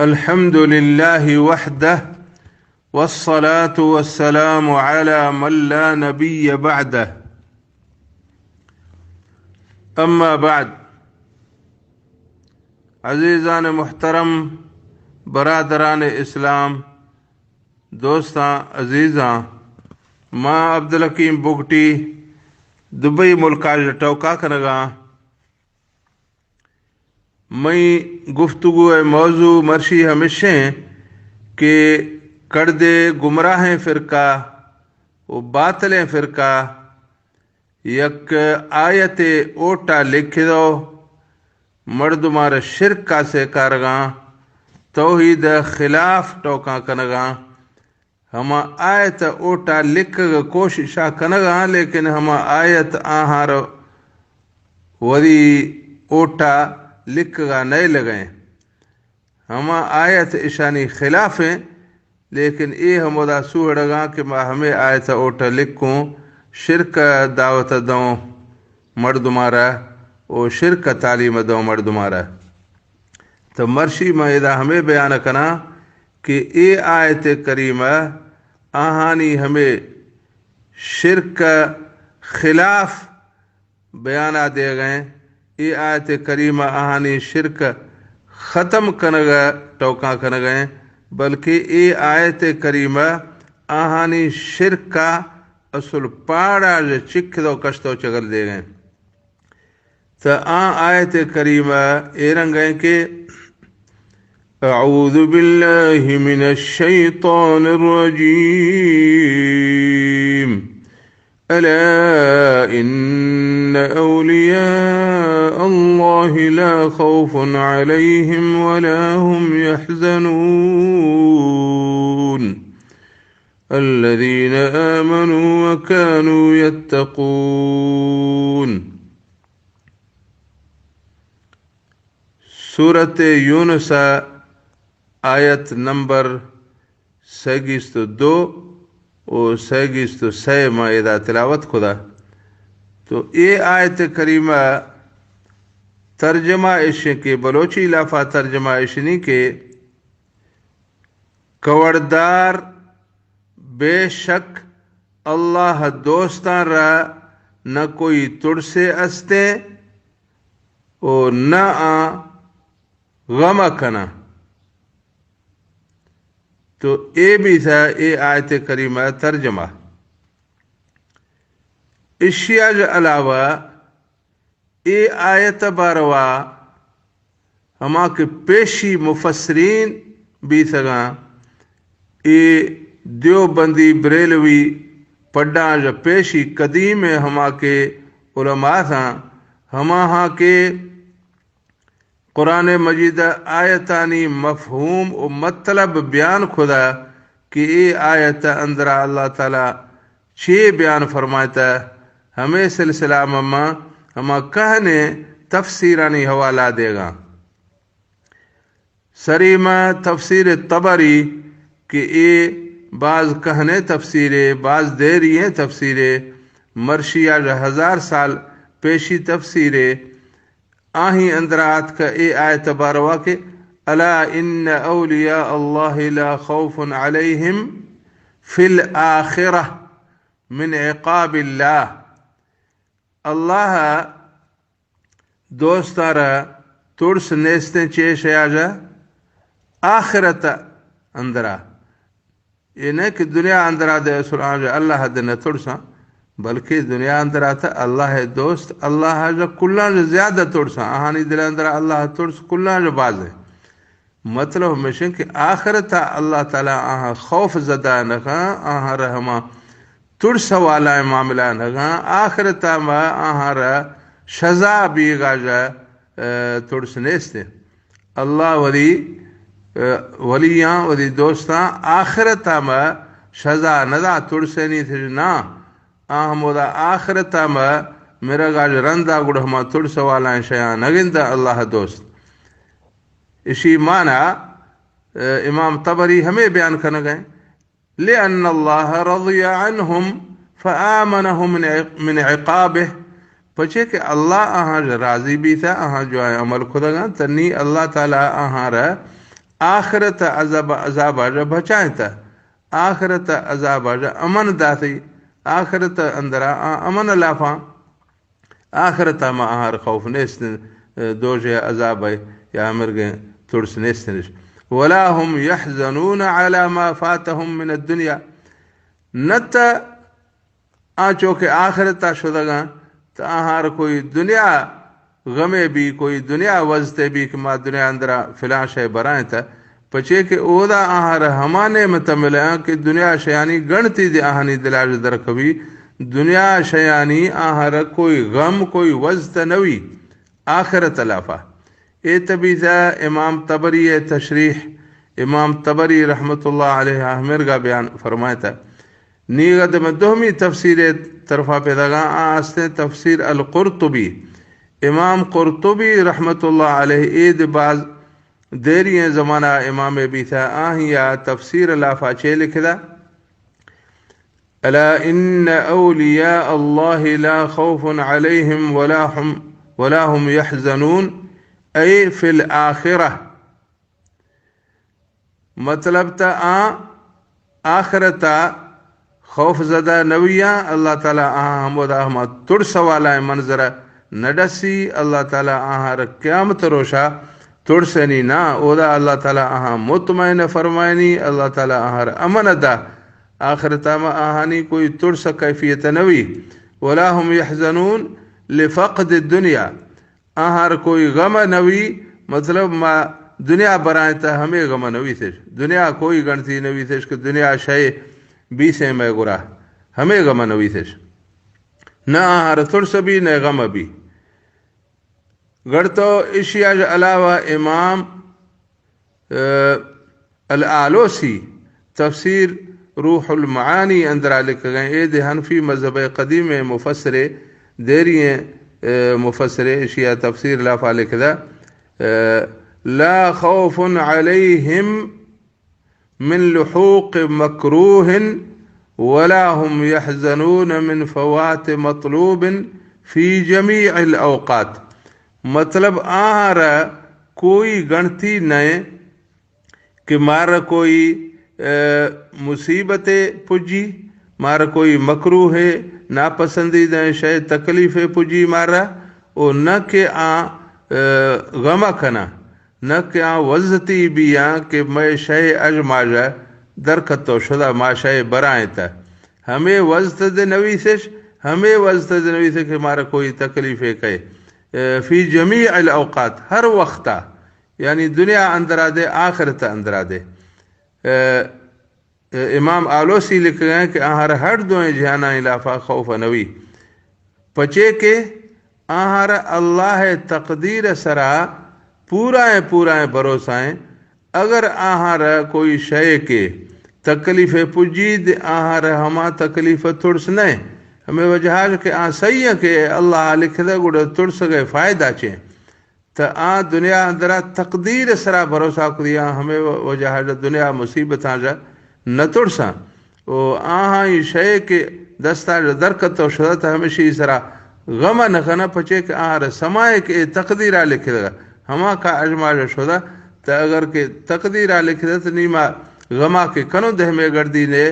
الحمد لله وحده، والصلاة والسلام على من لا نبي بعده. أما بعد، عزیزان محترم، برادران اسلام، دوستاں، عزیزاں، ما عبدالحکیم بگٹی دبئی ملک ءَ ٹوکا کنگاں۔ مئی گفتگو ءِ موضوع مرشی ہمیش ایں کہ کڑدے گمراہیں فرقہ و باطلیں فرقہ یک آیتے اوٹا لکھ دو، مردمار شرک ءَ سیکارگاں، توحید ءِ خلاف ٹوکاں کنگاں۔ ہما آیت ءِ اوٹا لکھگ ءِ کوشش ءَ کنگاں، لیکن ہما آیت آہار وری اوٹا لکھگ ءَ نئیلگیں۔ ہما آیت اشانی خلاف ایں، لیکن اے ہمودا سوہڑگاں کہ ما ہمے آیت ءِ اوٹا لکھوں، شرک ءِ دعوت ءَ دوں مردمارا، او شرک ءِ تعلیم ءَ دوں مردمارا۔ تو مرشی من ادا ہمے بیان کناں کہ اے آیت کریمہ آہانی ہمے شرک ءِ خلاف بیان ءَ دیگ ایں۔ اے آیت کریمہ آہانی شرک ختم کنگ ءِ ٹوکاں کنگ ایں، بلکہ اے آیت کریمہ آہانی شرک ءِ اصل پاڑ ءَ چکد و کشت و چگل دیگ ایں۔ تا آ آیت کریمہ اے رنگ ایں کہ اعوذ باللہ من الشیطان الرجیم۔ ألا إن أولياء الله لا خوف عليهم ولا هم يحزنون الذين آمنوا وكانوا يتقون۔ سورت یونس، آیت نمبر سئے گیست و دو و سئے گیست و سئے ما ادا تلاوت کدا۔ تو اے آیت کریمہ ترجمہ اش کہ بلوچی لافا ترجمہ اشنی کہ کوڑدار، بے شک اللہ دوستاں را نہ کوئی تڑسے استیں و نہ آ غم کناں۔ تو اے بیثہ اے آیت کریمہ ترجمہ۔ اشیا ژ علاوہ اے آیت باروا ہما کہ پیشی مفسرین بیثگاں، اے دیوبندی بریلوی پڈاں ژ پیشی قدیم ہما کہ علماء ثاں، ہما ہاں کہ قرآن مجید آیتانی مفہوم و مطلب بیان کھدا کہ اے آیت اندرا اللہ تعالی چے بیان فرمائتا، ہمے سلسلہ مما ہما کہنے تفسیرانی حوالہ دیگا۔ سریما تفسیر طبری کہ اے باز کہنے تفسیرے، باز دیری ہیں تفسیرے، مرشی آج ہزار سال پیشی تفسیرے، آہی اندرا آتکہ اے آیت باروا کہ الا ان اولیاء اللہ لا خوف علیہم فی الآخرہ من عقاب اللہ۔ اللہ دوستارا ترس نیستیں چے شیاجا آخرت اندرا۔ اے نہ کہ دنیا اندرا دے سرانج اللہ دے نہ ترساں، بلکہ دنیا اندرا تا اللہ دوست، اللہ جا کلاں جا زیادہ ترساں، آہانی دل اندرا اللہ ترس کلاں جا باز ہے۔ مطلب ہمیشن کہ آخرتا اللہ تعالی آہاں خوف زدہ نہ کھاں، آہاں رحمہ ترس والا معاملہ نہ کھاں، آخرتا ما آہاں را شزا بیگا جا، اے، ترس نیستے۔ اللہ ولی، اے، ولیاں، ولی دوستاں، آخرتا ما شزا ندا ترسینی تھے نا۔ آ ہمودا آخرتا ما مرگا رندا گڑ ہما ترس والا شیاں نگندا اللہ دوست۔ اشی معنی، اے، امام طبری ہمیں بیان کنگئے۔ لأن الله رضي عنهم فآمنهم من عق-، من عقابه۔ پچے کہ اللہ آہاں راضی بیتا، آہاں جو عمل کھدگاں، تنی اللہ تعالی آہاں را آخرت عذاب، عذاب آجا بچائیں تا، آخرت عذاب آجا امن داتی، آخرت اندرا آ امن لافاں، آخرت ما آہار خوف نیست، دوژے عذاب یا مرگیں ترس نیستنش۔ ولا هم يحزنون على ما فاتهم من الدنيا۔ نت آ چو کہ آخرتا شدگاں، تا آہار کوئی دنیا غمے بی، کوئی دنیا وزتے بی کہ ما دنیا اندرا فلاں شے برائیں تا، پچے کہ اودا آہار ہما نعمت ملیاں کہ دنیا شیانی گنتی دی آہانی دلاج درکبی، دنیا شیانی آہار کوئی غم، کوئی وزت نوی۔ آخرت لافا۔ اے تبیثہ امام طبری تشریح، امام طبری رحمت اللہ علیہ آہمرگا بیان فرمائتا۔ نیغد میں دومی تفسیر طرفا پیداگا آ استیں تفسیر القرطبی۔ امام قرطبی رحمت اللہ علیہ اید باز دیری ہیں زمانہ امام بیثہ آہیا تفسیر لافا چے لکھدا۔ ألا إن أولياء الله لا خوف عليهم ولا هم، ولا هم يحزنون، أي في الآخرة۔ مطلب تا آ آخرتا خوف زدہ نویاں، اللہ تعالی آہاں ہمودا ہما ترس والا منظر نڈسی، اللہ تعالی آہاں را قیامت روشا ترسنی نا، اودا اللہ تعالی آہاں مطمئن فرمائنی، اللہ تعالی آہاں را امن دا۔ آخرتا ما آہانی کوئی ترس کیفیت نوی۔ ولا هم يحزنون لفقد الدنيا۔ آہار کوئی غم نوی، مطلب ما دنیا برائیں تا ہمیں غم نویسش۔ دنیا کوئی گنتی نویسش کہ دنیا شے بیسیں میں گرا۔ ہمیں غم نویسش۔ نہ آہار ترس بی، نہ غم بی۔ گڑتو اشیاج علاوہ امام آلوسی تفسیر روح المعانی اندرا لکھگیں، اے دے حنفی مذہب قدیم مفسر، دیریں مفسر، اشیا تفسیر لافا لکھدا، لا خوف عليهم من لحوق مكروه ولا هم يحزنون من فوات مطلوب في جميع الأوقات۔ مطلب آہارا کوئی گنتی نئے کہ مارا کوئی مصیبت پجی، مارا کوئی مکروہ ناپسندیدہ شے تکلیف پجی مارا، او نہ کہ آ غم کنا، نہ کہ آ وزتی بیاں کہ مئے شے اژ ماژہ درکتو شدہ، ما شے برائیں تا۔ ہمیں وزت دے نویسش، ہمیں وزت دے نویسش کہ مارا کوئی تکلیف کئے۔ فی جمیع الاوقات، ہر وقتا، یعنی دنیا اندرا دے، آخرت اندرا دے۔ امام آلوسی لکھگیں کہ آہر ہر دوئیں جہاناں لافا خوف نوی، پچے کہ آہر اللہ تقدیر سرا پورائیں پورائیں بھروسہ ہیں۔ اگر آہر کوئی شے کے تکلیف پجید، آہر ہما تکلیف ترس نئے۔ ہمیں وجہ کہ آ صحیح ہے کہ اللہ لکھ دے گڑا ترس گئے فائدہ چے۔ تا آ دنیا اندرا تقدیر سرا بھروسہ کریاں، ہمیں وجہ جا دنیا مصیبتاں جا نہ ترساں۔ او آہاں ای شے کہ دستا جا درکت و شدت ہمیشی سرا غم نہ کنا، پچے کہ آہر سمائے کہ اے تقدیرا لکھ دگا، ہما کا اجما جا شدہ، تا اگر کہ تقدیرا لکھ دت نیما غما کہ کنو دہمے گردی نے،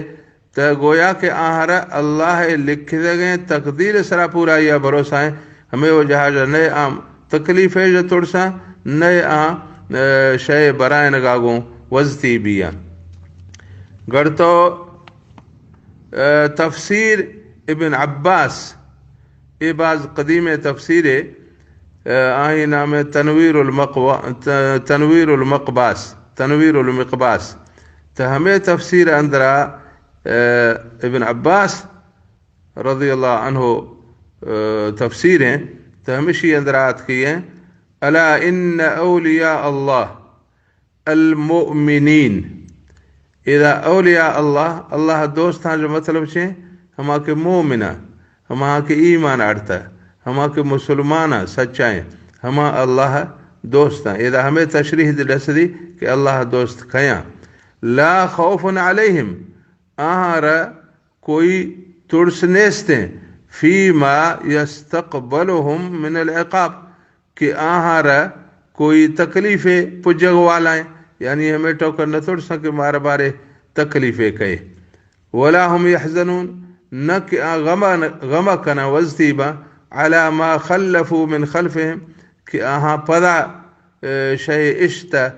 تا گویا کہ آہرا اللہ لکھدگیں تقدیر سرا پورا یا بھروسہ ہیں۔ ہمیں وجہ جا نئے آم تکلیف ہے جا ترساں، نئے آ شے برائنگا گوں وزتی بیاں۔ گڑتو تفسیر ابن عباس، اے باز قدیم تفسیر ہے، آہی نام تنویر المقوا-، تنویر المقباس، تنویر المقباس۔ تا ہمیں تفسیر اندرا ابن عباس رضی اللہ عنہ تفسیر ہیں، تو ہمیشی اندر آت کی ہیں، الا ان اولیاء اللہ المؤمنین۔ ادا اولیاء اللہ، اللہ دوستاں جو مطلب چھے، ہما کہ مومنہ، ہما کہ ایمان آڑتا، ہما کہ مسلمانہ سچائیں، ہما اللہ دوستاں۔ ادا ہمیں تشریح دی ڈس دی کہ اللہ دوست کھیاں۔ لا خوف علیہم، آہاں را کوئی ترس نیستیں، فیما یستقبلہم من العقاب، کہ آہاں را کوئی تکلیف پجگ والائیں، یعنی ہمے ٹوکا نہ ترساں کہ مارا بارے تکلیفے کئے۔ ولا هم يحزنون، نہ کہ آ غم، غم کناں وزتی باں، على ما خلفوا من خلفهم، کہ آہاں پدا، اے، شے اشتہ،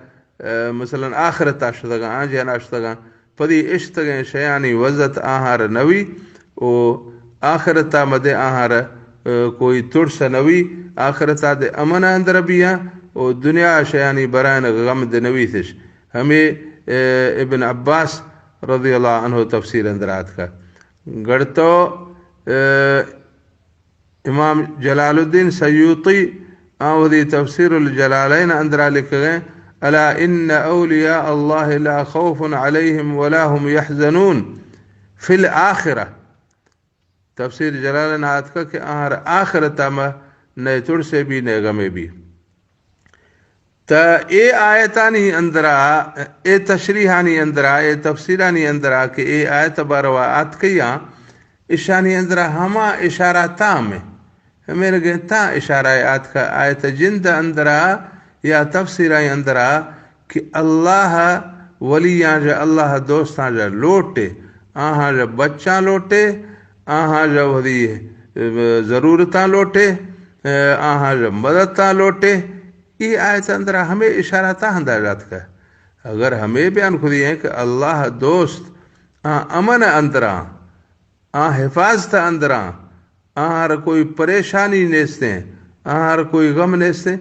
اے، مثلاً آخرتا شتگاں، آ جہلا شتگاں، پدی اشتگیں شیانی وزت آہاں را نوی، او آخرتا مدے آہاں را، اے، کوئی ترس نوی، آخرتا دے امن اندر بیاں، او دنیا شیانی برائن غم دے نویتش۔ ہمے، اے، ابن عباس رضی اللہ عنہ تفسیر اندر آتکا۔ گڑتو، اے، امام جلال الدین سیوطی آ وثی تفسیر الجلالین اندرا لکھگئے، الا ان اولیاء اللہ لا خوف علیہم ولا هم يحزنون فی الآخرہ۔ تفسیر جلالین آتکا کہ آہر آخرتا ما نئے ترسے بی نئے غمے بی۔ تا اے آیتانی اندرا، اے تشریحانی اندرا، اے تفسیرانی اندرا کہ اے آیت باروا آتکیاں، اشانی اندرا ہما اشارہ تام ہیں۔ ہمیں رگیں تا اشارہ آتکا آیت جند اندرا یا تفسیرانی اندرا کہ اللہ ولیاں جا، اللہ دوستاں جا لوٹے، آہاں جا بچاں لوٹے، آہاں جا وثی، اے، ضرورتاں لوٹے، اے، آہاں جا مددتاں لوٹے۔ اے آیت اندرا ہمیں اشارہ تا ہندا جاتکا۔ اگر ہمیں بیان کھدی ہیں کہ اللہ دوست آ امن اندرا، آ حفاظت اندرا، آہاں را کوئی پریشانی نیستیں، آہاں را کوئی غم نیستیں،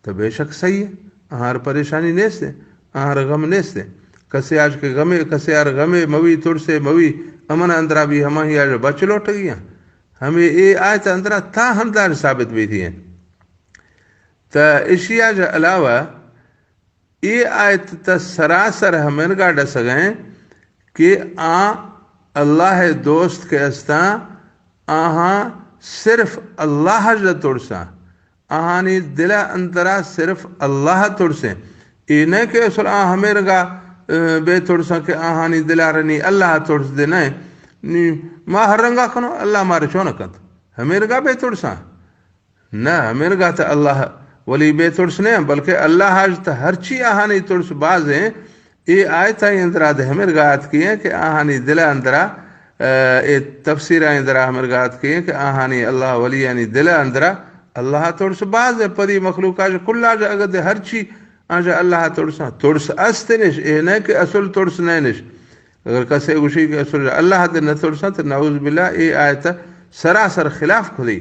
تو بے شک صحیح ہے، آہاں را پریشانی نیستیں، آہاں را غم نیستیں۔ کسے آج کے غمے، کسے آر غمے موی، ترسے موی، امن اندرا بھی ہماہی آج بچ لوٹ گیا۔ ہمیں اے آیت اندرا تا ہمدار ثابت بیتی ہیں۔ تا اشیا جا علاوہ اے آیت تا سراسر ہمینگا ڈسگیں کہ آ اللہ دوست کہ استاں، آہاں صرف اللہ جا ترساں، آہانی دل اندرا صرف اللہ ترسیں۔ اے نہ کہ اصل آ ہمینگا، اے، بے ترساں کہ آہانی دلا رنی اللہ ترس دے، نہ۔ نی ما ہر رنگا کنو، اللہ مارے چون کنت۔ ہمینگا بے ترساں۔ نہ، ہمینگا تا اللہ ولی بے ترس نہ، بلکہ اللہ اج تا ہرچی آہانی ترس باز ہیں۔ اے آیت آئی اندرا دے ہمینگا آتکی ہیں کہ آہانی دل اندرا، اے، اے تفسیر آئی اندرا ہمینگا آتکی ہیں کہ آہانی اللہ ولیانی دل اندرا اللہ ترس باز ہے۔ پدی مخلوق آج کل آج اگر دے ہرچی آج اللہ ترس، ترس است نش، اے نہ کہ اصل ترس نہ نش۔ اگر کسے گوشی کہ اصل اللہ دے نہ ترساں تو نعوذ باللہ اے آیت سراسر خلاف کھدی۔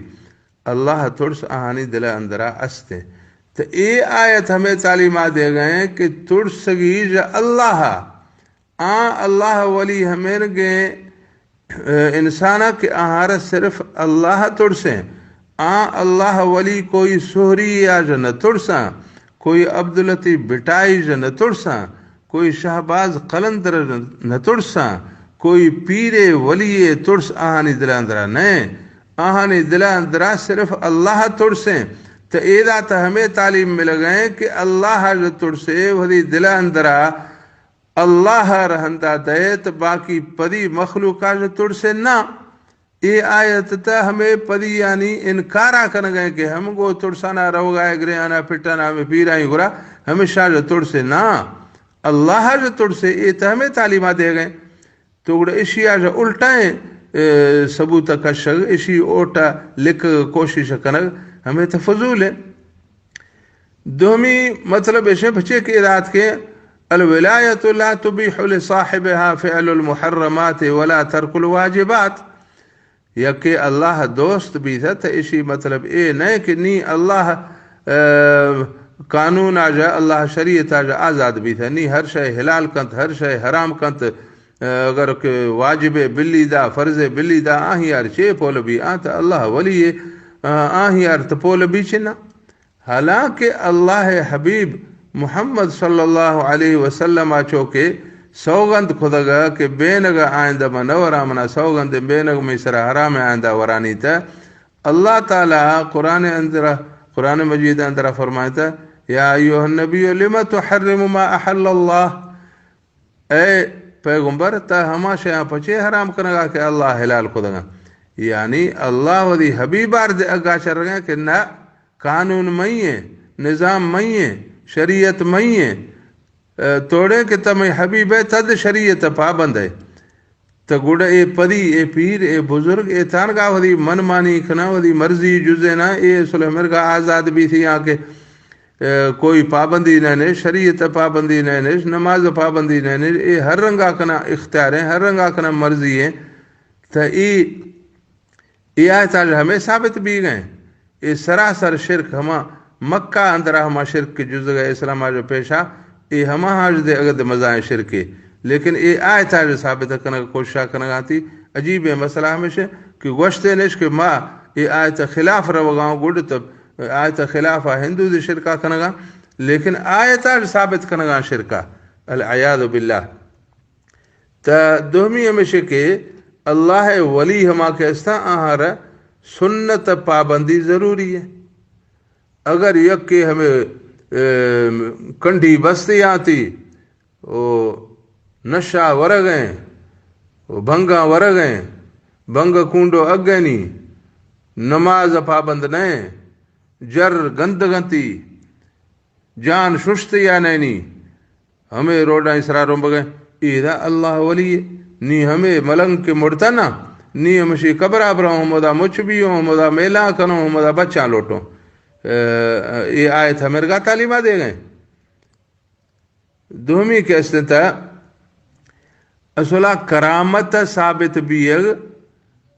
اللہ ترس آہانی دل اندرا است۔ تو اے آیت ہمیں تعلیمات دے گئے ہیں کہ ترسگی ژ اللہ، آ اللہ ولی ہمینگیں، اے، انسانا کہ آہارا صرف اللہ ترسیں۔ آ اللہ ولی کوئی سہری آ ژ نہ ترساں، کوئی عبداللطیف بٹائی ژ نہ ترساں، کوئی شہباز قلندر نہ ترساں، کوئی پیرے ولیے ترس آہانی دل اندرا نئے۔ آہانی دل اندرا صرف اللہ ترسیں۔ تو ایدا تا ہمیں تعلیم ملگئے کہ اللہ ژ ترسے وثی دل اندرا اللہ رہندا دئے تو باقی پدی مخلوقا ژ ترسے نہ۔ اے آیت تا ہمیں پدی یعنی انکارا کنگئے کہ ہم گو ترسانا روگا گریانا پٹانا ہمیں پیرائیں گرا ہمیشہ ژ ترسے نہ۔ اللہ ژ ترسے، اے تا ہمیں تعلیمات دے گئے۔ تو گڑا اشیا ژ الٹائیں، اے، ثبوت کشگ، اشی اوٹا لکھگ کوشش کنگ ہمیں تو فضول ہے۔ دومی مطلب ایشیں پچے کہ ارات کے الولایت لا تبیح لصاحبها فعل المحرمات ولا ترک الواجبات۔ یکے اللہ دوست بیثہ تو اشی مطلب اے نہ کہ نی اللہ، اے، قانون آ ژ، اللہ شریعت آ ژ آزاد بیثہ، نی ہر شے حلال کنت، ہر شے حرام کنت، اے، اگر کہ واجب بلی دا، فرض بلی دا، آہی یار چے پول بی، آ تو اللہ ولی، اے، آہی یار تو پول بی چنا۔ حالانکہ اللہ حبیب محمد صلی اللہ علیہ وسلم آ چوکے سوگند کھدگا کہ بینگ آئندہ من نہ ورا، منا سوگند بینگ می سرا حرام آئندہ ورانی تا۔ اللہ تعالی قرآن اندرا، قرآن مجید اندرا فرمائتا، یا ایھا النبی لم تحرم ما احل اللہ۔ اے پیغمبر، تا ہما شیاں پچے حرام کنگا کہ اللہ حلال کھدگا؟ یعنی اللہ وثی حبیبار دے اگا چرگا کہ نہ، قانون مئی ہیں، نظام مئی ہیں، شریعت مئی ہیں۔ توڑے کہ تمہیں حبیب ہے، تد شریعت پابند ہے۔ تو گڑا اے پدی، اے پیر، اے بزرگ، اے تانگا وتی من مانی کنا، وتی مرضی جزے نا، اے اصل مرگا آزاد بیثی آں کہ، اے، کوئی پابندی نہ نے، شریعت پابندی نہ نے، نماز پابندی نہ نے، اے ہر رنگا کنا اختیار ہیں، ہر رنگا کنا مرضی ہیں۔ تو اے اے آیت آج ہمے ثابت بیگ ہیں۔ اے سراسر شرک ہما مکہ اندرا ہما شرک کہ جزگا اسلام آج پیشا، اے ہما آج دے اگد مزائیں شرکے۔ لیکن اے آیت آج ثابت کنگ کوششا کنگا تھی۔ عجیب ہے مسئلہ ہمیشہ کہ گوشتے نش کہ ما اے آیت خلاف روگاں گڈ تو آیت خلاف ہندو دے شرکا کنگا، لیکن آیت آج ثابت کنگا شرکا۔ العیاذ باللہ۔ تا دومی ہمیشہ کہ اللہ ولی ہما کہ استا آہارا سنت پابندی ضروری ہے۔ اگر یکے ہمیں، اے، کنڈی بستے آتی، او نشہ ورگ ہیں، او بھنگا ورگ ہیں، بھنگ کونڈو اگینی، نماز پابند نہیں، جر گندگنتی، جان ششت یا نینی، ہمے روڈاں سرا رمبگیں، ایدا اللہ ولی ہے۔ نی ہمے ملنگ کہ مرتا نا، نی ہمشی قبرا بروں، ہمودا مچ بیوں، ہمودا میلا کنوں، ہمودا بچاں لوٹوں۔ اے، اے آیت ہمرگا تعلیمہ دے گئے۔ دومی کہ استنتا اصلا کرامت ثابت بیگ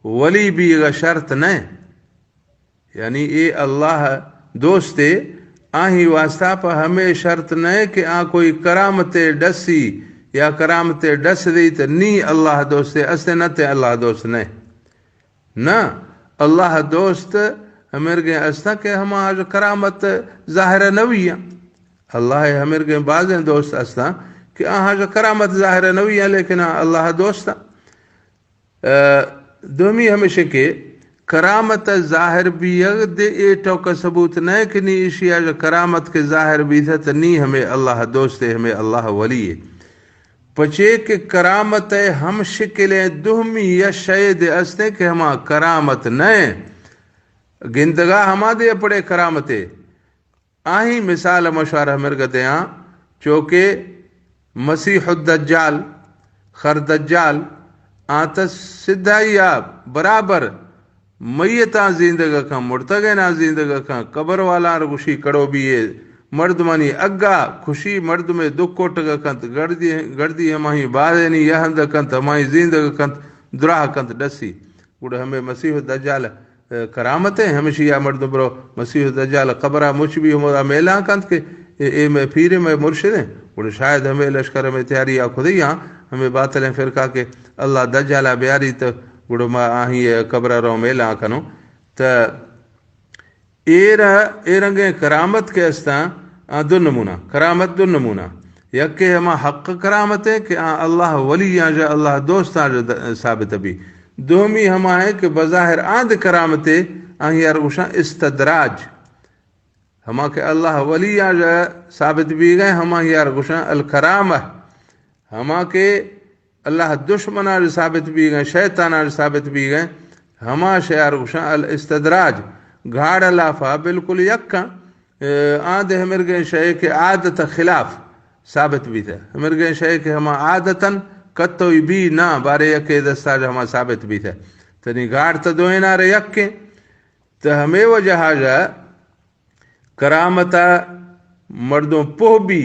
ولی بیگ شرط نہ۔ یعنی اے اللہ دوستے، آہی واسطہ پہ ہمے شرط نہ کہ آ کوئی کرامتے ڈسی یا کرامتے ڈس دیت، نی اللہ دوستے، استے نہ تے اللہ دوست نہ۔ نہ، اللہ دوست ہمرگیں استا کہ ہما آج کرامت ظاہر نوی۔ اللہ ہمرگیں بازیں دوست استا کہ آ آج کرامت ظاہر نوی، لیکن آ اللہ دوست۔ اے، دومی ہمیشہ کہ کرامت ظاہر بیگ دے اے ٹوکا ثبوت نہ کہ نی ایشی آج کرامت کے ظاہر بیثت نی ہمیں اللہ دوست ہے، ہمیں اللہ ولی ہے۔ پچے کہ کرامت ہم شکلیں دومی یا شے دے استیں کہ ہما کرامت نہ گندگا ہما دے پڑے کرامتے۔ آہی مثال مشار ہمرگ دیاں، چوکہ مسیح الدجال، خر دجال، آ تہ سدھائی آ برابر میتاں زیندگ کن، مڑتگیناں زیندگ کن، قبر والاں گوشی کڑو بیے، مردمانی اگا کشی، مردمے دکھ کوٹگ کنت، گڑدی، گڑدی ہماہی بارینی یہند کنت، ہماہی زیندگ کنت، دراہ کنت، ڈسی۔ گڑا ہمے مسیح الدجال کرامت ہیں، ہمشی آ مردم برو مسیح الدجال قبرا مچ بی ہمودا میلاں کنت کہ اے، اے مئے پیر ہیں، مئے مرشد ہیں۔ گڑا شاید ہمے لشکر، ہمے تیاری آ خدی آں، ہمے باطلیں فرقہ کہ اللہ دجالا بیاری تو گڑا ما آہی قبرا رو میلاں کنوں۔ تو اے را، اے رنگیں کرامت کہ استاں، آ دو نمونہ، کرامت دو نمونہ۔ یکے ہما حق کرامت ہے کہ آ اللہ ولی آں جا، اللہ دوستاں جا د-، ثابت بی۔ دومی ہما ہے کہ بظاہر آند کرامتے، آہی یار گوشاں استدراج۔ ہما کہ اللہ ولی آں جا ثابت بی گئے، ہما یار گوشاں الکرامہ۔ ہما کہ اللہ دشمناں ثابت بی گئے، شیطاناں ثابت بی گئے، ہما شیار گوشاں الاستدراج۔ گھاڑ لافا بالکل یکاں، اے، آ دے ہمرگیں شے کہ عادت خلاف ثابت بیتہ۔ ہمرگیں شے کہ ہما عادتاً کتوئی بی نہ، بارے یکے دستا ہما ثابت بیتہ۔ تنی گھاڑ تہ دوئینار یکیں۔ تہ ہمے وجہ جا کرامتا مردم پوہ بی،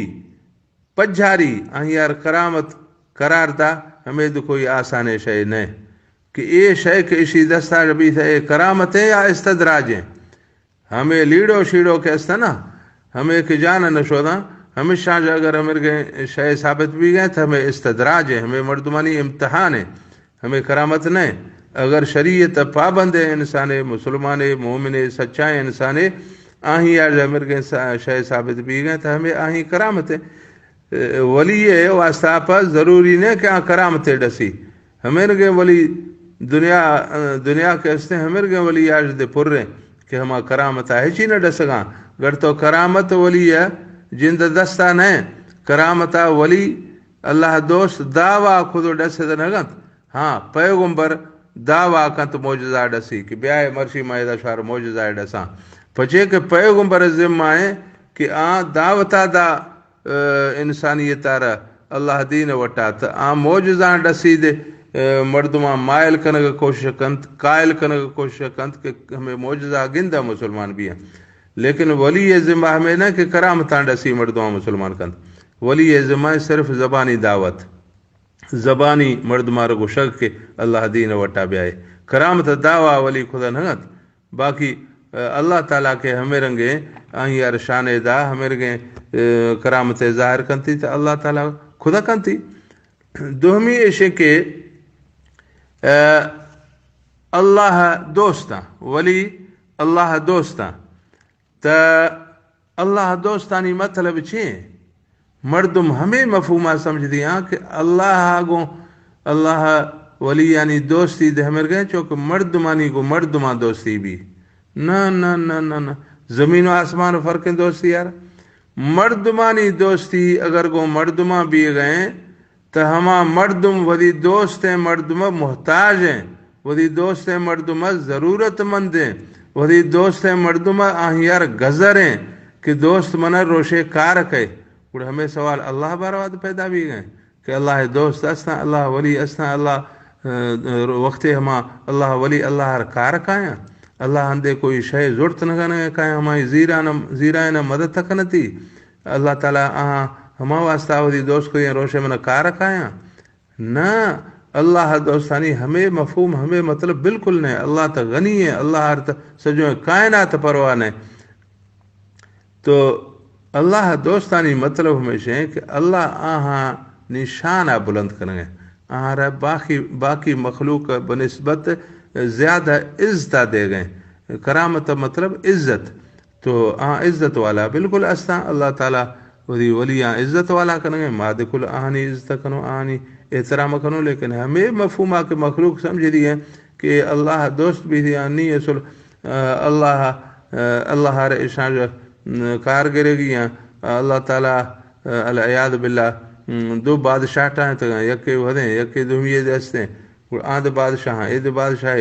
پجھاری آہیار کرامت قرار دا، ہمے دو کوئی آسانیں شے نہ کہ اے شے کہ اشی دستا بیثہ اے کرامت ہے یا استدراج ہے۔ ہمے لیڑو شیڑو کہ استنا، ہمے کہ جان نشوداں، ہمیشاں جا اگر ہمرگیں شے ثابت بی گئے تو ہمے استدراج ہے، ہمے مردمانی امتحان ہے۔ ہمے کرامت نہ۔ اگر شریعت پابند انسانے، مسلمانے، مومنے، سچائیں انسانے، آہی آج ہمرگیں سا-، شے ثابت بی گئے تو ہمے آہی کرامت ہے۔ اے، ولی ہے واسطہ پا ضروری نہ کہ آ کرامت ڈسی۔ ہمرگیں ولی دنیا، دنیا کے استے ہمرگیں ولی آج دے پر ہیں کہ ہما کرامت آ ہچی نہ ڈسگاں۔ گر تو کرامت ولی ہے، جند دستا نہ۔ کرامتا ولی اللہ دوست دعویٰ خود ڈس دنگنت۔ ہاں، پیغمبر دعویٰ کنت معجزہ ڈسی کہ بیائے مرشی ما ادا شار معجزہ ڈساں۔ پچے کہ پیغمبر ذمہ ہے کہ آ دعوتا دا انسانیت ءَ را اللہ دین ءِ وٹا، تہ آ معجزاں ڈسی دے، مردماں مائل کنگ ءِ کوشش کنت، قائل کنگ ءِ کوشش کنت کہ ہمے معجزہ گندہ مسلمان بیاں۔ لیکن ولی ءِ ذمہ ہمے نہ کہ کرامتاں ڈسی مردماں مسلمان کنت۔ ولی ءِ ذمہ صرف زبانی دعوت، زبانی مردماں را گوشگ کہ اللہ دین ءِ وٹا بیائے۔ کرامت ءِ دعویٰ ولی خدا نہ کنت۔ باقی، ءَ، اللہ تعالیٰ کہ ہمے رنگیں آئی ءَ را شان ءَ دا، ہمے رنگیں، ءَ، کرامت ءَ ظاہر کنتی، تہ اللہ تعالیٰ خدا کنتی۔ دومی ایشیں کہ، ءَ، اللہ دوستاں، ولی اللہ دوستاں۔ تہ اللہ دوستانی مطلب چی ایں؟ مردم ہمے مفہوم ءَ سمجھ دیاں کہ اللہ ءَ گوں، اللہ ولیانی دوستی دے ہمرگیں، چونکہ مردمانی گوں مردماں دوستی بی۔ نہ، نہ، نہ، نہ، نہ۔ زمین و آسمان فرقیں دوستی یار۔ مردمانی دوستی اگر گوں مردماں بیگئیں، تہ ہما مردم وتی دوستیں مردم ءَ محتاج ایں، وتی دوستیں مردم ءَ ضرورت مند ایں، وتی دوستیں مردم ءَ آہیار گزر ایں کہ دوست من ءَ روشے کار کئے۔ گڑا ہمے سوال اللہ باروا پیدا بیگ ایں کہ اللہ ءِ دوست استاں، اللہ ولی استاں، اللہ، ءَ، وقتے ہما اللہ ولی اللہ ءَ را کار کایاں، اللہ ہندے کوئی شے زرت نہ کنگ کایاں، ہمائی زیران، زیرائن مدد کنتی۔ اللہ تعالیٰ آہاں ہما واسطہ وتی دوست کو روشے من ءَ کار کایاں۔ نہ، اللہ دوستانی ہمے مفہوم، ہمے مطلب بالکل نہ۔ اللہ تہ غنی ایں، اللہ ہر تہ سجویں کائنات پرواہ نہ۔ تو اللہ دوستانی مطلب ہمیش ایں کہ اللہ آہانی شان ءَ بلند کنگ ایں، آہاں را باقی، باقی مخلوق بنسبت زیادہ عزت ءَ دیگ ایں۔ کرامت مطلب عزت۔ تو آ عزت والا بالکل استاں۔ اللہ تعالیٰ وتی ولیاں عزت والا کنگ ایں، ما دے کل آہانی عزت کنوں، آہانی احترام کنوں، لیکن ہمے مفہوم ءَ کہ مخلوق سمجھ دی ایں کہ اللہ دوست بی دی آں، نی اصل، آ، اللہ، آ، اللہ ءَ را ایشاں جو، م، کار گرگی ایں۔ اللہ تعالیٰ، آ، العیاذ باللہ، م، دو بادشاہ ٹاہیں تگاں، یکے وھدیں، یکے دومی دستیں۔ گڑا آ دے بادشاہ، اے دے بادشاہ،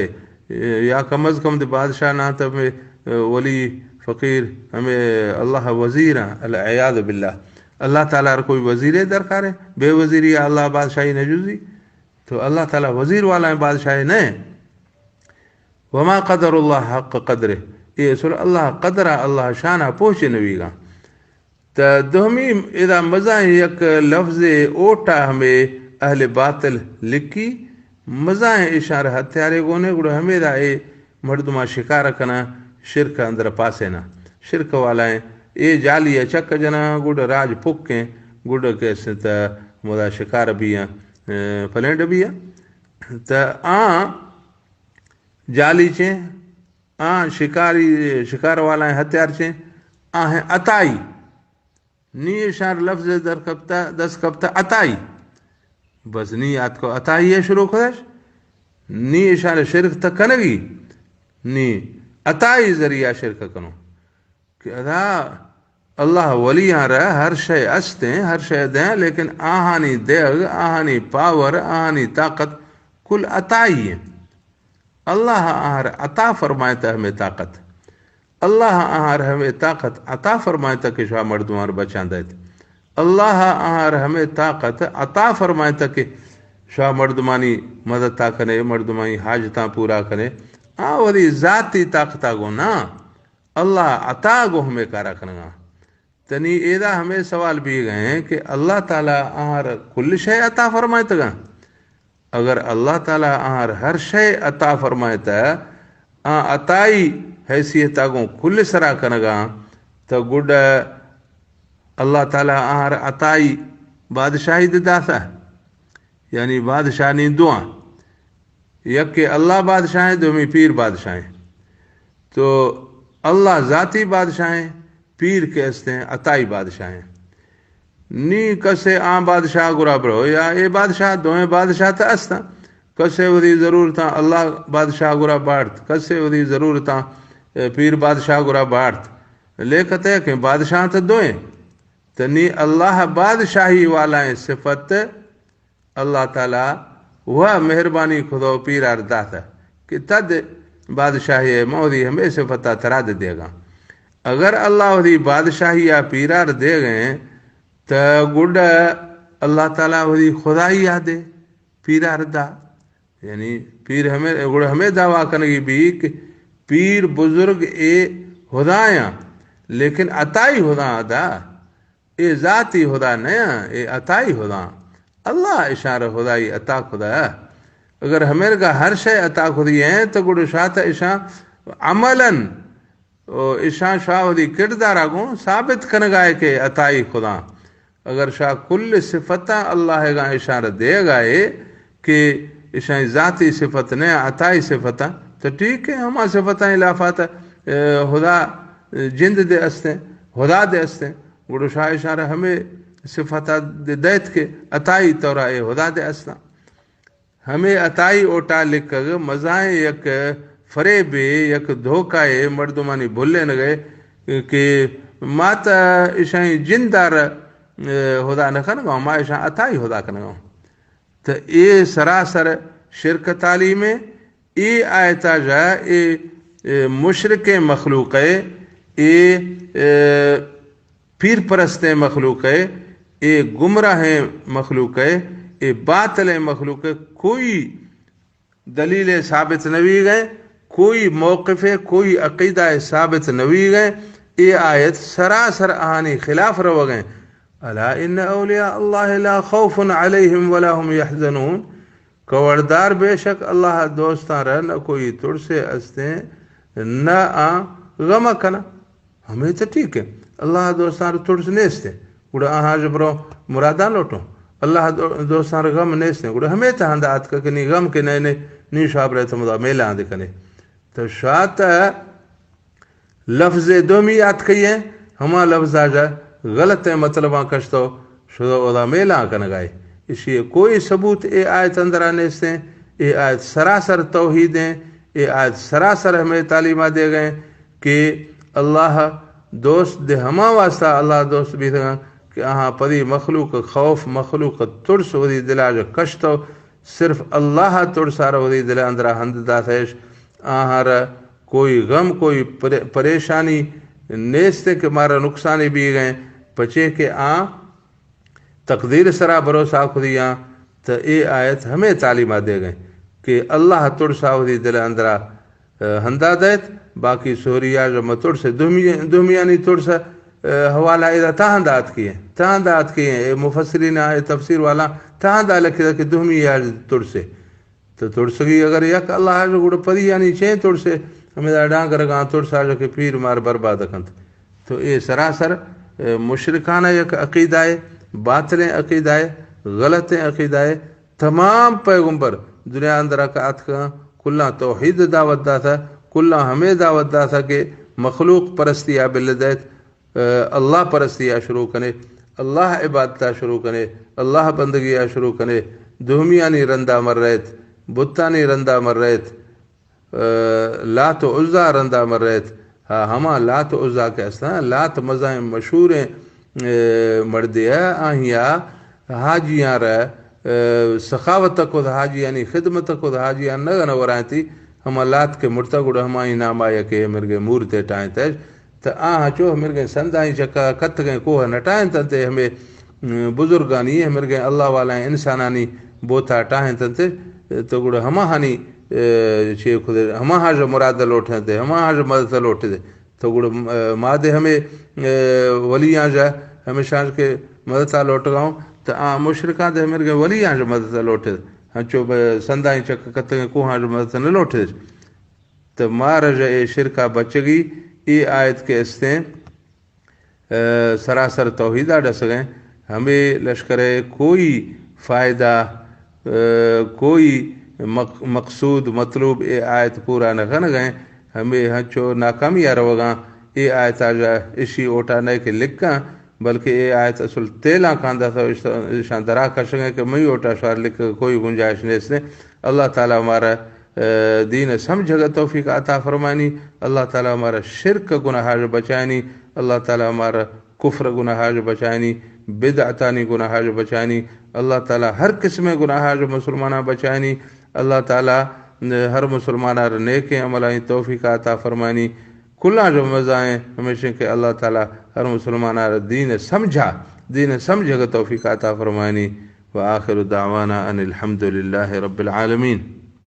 یا کم از کم دے بادشاہ نہ تہ ہمے ولی فقیر، ہمے اللہ وزیر ایں، العیاذ باللہ۔ اللہ تعالیٰ ءَ را کوئی وزیرے درکار ایں؟ بے وزیری ءَ اللہ بادشاہی نہ جزی۔ تو اللہ تعالیٰ وزیر والا ایں، بادشاہ نہ ایں۔ وما قدر اللہ حق قدرہ۔ اے اصل اللہ قدر ءَ، اللہ شان ءَ پہنچے نہ بیگاں۔ تہ دومی ادا مزائیں یک لفظے اوٹا ہمے اہل باطل لکی، مزائیں ایشاں را ہتھیارے گون ایں، گڑا ہمیدا اے مردماں شکار کناں، شرک اندر پاسیناں۔ شرک والا ایں، اے جالی ءَ چک جناں، گڑا راج پک ایں، گڑا کیسے تہ مدا شکار بیاں، ءَ، پلینڈ بیاں۔ تہ آ جالی چیں، آ شکاری، شکار والا ایں، ہتھیار چیں، آ ایں عطائی۔ نی ایشاں لفظ در کپتا، دست کپتا عطائی۔ بس نی آتکو عطائی ءَ شروع کتش۔ نی ایشاں شرک تہ کنگی۔ نی عطائی ذریعہ شرک کنوں۔ کہ ادا اللہ ولیاں را ہر شے استیں، ہر شے دیں، لیکن آہانی دیگ، آہانی پاور، آہانی طاقت کل عطائی ایں۔ اللہ آہاں را عطا فرمائتا ہمے طاقت۔ اللہ آہاں را ہمے طاقت عطا فرمائتا کہ شما مردماں را بچاں دئیت۔ اللہ آہاں را ہمے طاقت عطا فرمائتا کہ شما مردمانی مدد ءَ کنے، مردمانی حاجتاں پورا کنے۔ آ وتی ذاتی طاقت ءَ گوں نہ، اللہ عطا گوں ہمے کارا کنگا۔ تنی ایدا ہمے سوال بیگ ایں کہ اللہ تعالیٰ آہاں را کل شے عطا فرمائتگا؟ اگر اللہ تعالیٰ آہاں را ہر شے عطا فرمائتا، آ عطائی حیثیت ءَ گوں کل سرا کنگا، تو گڈ اللہ تعالیٰ آہاں را عطائی بادشاہی دے داتا۔ یعنی بادشاہ نی دواں، یکے اللہ بادشاہ ایں، دومی پیر بادشاہ ایں۔ تو اللہ ذاتی بادشاہ ایں، پیر کہ استیں عطائی بادشاہ ایں۔ نی کسے آ بادشاہ گرا برو یا اے بادشاہ، دوئیں بادشاہ تہ استاں۔ کسے وتی ضرورتاں اللہ بادشاہ گرا بارت، کسے وتی ضرورتاں، اے، پیر بادشاہ گرا بارت۔ لیکت اے کہ بادشاہ تہ دوئیں۔ تہ نی اللہ بادشاہی والائیں صفت اللہ تعالیٰ و مہربانی خدا و پیرار داتا کہ تد بادشاہی اے، ما وتی ہمے صفتا ترا دے دیگا۔ اگر اللہ وتی بادشاہی آ پیرار دیگیں، تو گڈ اللہ تعالیٰ وتی خدائی یادے پیرا ردا۔ یعنی پیر ہمیں، گڑا ہمیں دعویٰ کنگی بھی کہ پیر بزرگ اے خدایاں، لیکن عطائی خدا ادا، اے ذاتی خدا نیا، اے عطائی خدا۔ اللہ اشارہ خدائی عطا خدا۔ اگر ہمیں کا ہر شے عطا خدی ہیں تو گڑا شاہ تا اشاں عملاً او اشاں شاہ وتی کردارا گوں ثابت کنگائے کہ عطائی خدا۔ اگر شاہ کل صفتاں اللہ گاں اشاں را دیگائے کہ اشاں ذاتی صفت نہ عطائی صفتاں، تو ٹھیک ہے، ہما صفتاں اضافات، اے، خدا جند دے استیں، خدا دے استیں، گڑا شاہ اشاں را ہمیں صفت دے دیت کہ عطائی طورا اے خدا دے استاں۔ ہمے عطائی اوٹا لکھگ مزائیں یک فریبے، یک دھوکائے، مردمانی بھلینگے کہ مات اشائی جندار، اے، خدا نہ کنگا، ما اشاں عطائی خدا کنگا۔ تو اے سراسر شرک تعلیمے۔ اے آیتا جا اے، اے مشرکیں مخلوقے، اے، اے پیر پرستیں مخلوقے، اے گمراہیں مخلوقے، اے باطلیں مخلوقے، کوئی دلیل ثابت نویگئے، کوئی موقف، کوئی عقیدہ ثابت نویگئے۔ اے آیت سراسر آہانی خلاف روگئے۔ الا ان اولیاء اللہ لا خوف علیہم ولا هم يحزنون۔ خبردار، بے شک اللہ دوستاں را نہ کوئی ترسے استیں، نہ آ غم کنا۔ ہمیں تو ٹھیک ہے، اللہ دوستاں را ترس نیستیں، گڑا آہاں جو برو مراداں لوٹو۔ اللہ دو-، دوستاں را غم نیستیں، گڑا ہمیں تو ہندا آتک کہ نی غم کے نئے نے، نی شاب رہے تو مدا میلہ آندے کنے۔ تو شاہ تا لفظ دومی آتکئی ہیں، ہما لفظ آجا غلط ہیں مطلباں کشتو، شدو اودا میلاں کنگائے۔ اشی کوئی ثبوت اے آیت اندرا نیستیں۔ اے آیت سراسر توحید ہیں۔ اے آیت سراسر ہمیں تعلیمہ دے گئے کہ اللہ دوست دے ہما واسطہ اللہ دوست بیتگاں کہ آہاں پدی مخلوق خوف، مخلوق ترس وتی دلاج کشتو، صرف اللہ ترسارا وتی دل اندرا ہند داتش۔ آہارا کوئی غم، کوئی پرے-، پریشانی نیست کہ مارا نقصانی بیگئے، پچے کہ آ تقدیر سرا بھروسہ کھدیاں۔ تو اے آیت ہمیں تعلیمہ دے گئے کہ اللہ ترسا وتی دل اندرا، اے، ہندا دیت، باقی سہریا جو مترس دومی-، دومیانی ترس، اے، حوالہ ادا تہندا آتکئے، تہندا آتکئے، اے مفسرین، اے تفسیر والا تہندا لکھے کہ دومی یا ترسے۔ تو ترسگی اگر یک اللہ آ گڑا پدی یعنی چین ترسے، ہمیں دا ڈانگر گاں ترس آ کہ پیر مار برباد کنت۔ تو اے سراسر، اے، مشرکانہ یک عقیدہ ہے، باطلیں عقیدہ ہے، غلطیں عقیدہ ہے۔ تمام پیغمبر دنیا اندر کا آتکاں، کلاں توحید دعوت داتا، کلاں ہمیں دعوت داتا کہ مخلوق پرستی آ بل دیت، اے، اللہ پرستی آ شروع کنے، اللہ عبادت آ شروع کنے، اللہ بندگی آ شروع کنے، دومیانی رندا مر رہت، بتانی رندا مر رہت، اے، لات و عزا رندا مر رہت۔ ہا، ہما لات و عزا کہ استاں، لات مزائیں مشہوریں، اے، مردے آ، آہیا حاجیاں را، اے، سخاوت کت، حاجیانی خدمت کت، حاجیان نہ گنورائیں تی، ہما لات کے مرتا گڑا ہمائی ناما یکے مرگے مورتے ٹائیں تش۔ تو آ ہنچو ہمرگیں سندائیں چکا کتگیں کوہ نٹائیں تنتے ہمیں، م، بزرگانی ہمرگیں اللہ والائیں انسانانی بوتا ٹاہیں تنتے۔ تو گڑا ہما ہانی، اے، چے خود ہما ہاں جو مراد لوٹیں تے، ہما ہاں جو مدد لوٹے تے۔ تو گڑا، اے، ما دے ہمیں، اے، ولیاں جا ہمیشاں کے مدد لوٹ گاؤں۔ تو آ مشرکاں دے ہمرگیں ولیاں جو مدد لوٹے۔ ہنچو ب-، سندائیں چک کتگیں کوہاں جو مدد نہ لوٹے۔ تو مارا جا اے شرکا بچگی، اے آیت کے استیں، اے، سراسر توحیدا ڈسگیں، ہمیں لشکرے کوئی فائدہ، اے، کوئی مق-، مقصود، مطلوب اے آیت پورا نہ کنگیں، ہمیں ہنچو ناکامی آ روگاں۔ اے آیت آ جا اشی اوٹا نئے کہ لکھاں، بلکہ اے آیت اصل تیلاں کاندہ تو اشان درا کشگیں کہ مئی اوٹا شار لکھ کوئی گنجائش نیستیں۔ اللہ تعالی مارا، اے، دین سمجھگ توفیق عطا فرمانی۔ اللہ تعالی مارا شرک گناہاج بچائنی۔ اللہ تعالی مارا کفر گناہاج بچائنی، بدعتانی گناہاج بچائنی۔ اللہ تعالی ہر قسم گناہاج مسلماناں بچائنی۔ اللہ تعالی ہر مسلماناں را نیکیں عملانی توفیق عطا فرمانی۔ کلاں جو مزائیں ہمیشیں کہ اللہ تعالی ہر مسلمان ءَ را دین ءِ سمجھا، دین ءِ سمجھگ ءِ توفیق عطا فرمانی۔ وآخر دعوانا ان الحمد للہ رب العالمین۔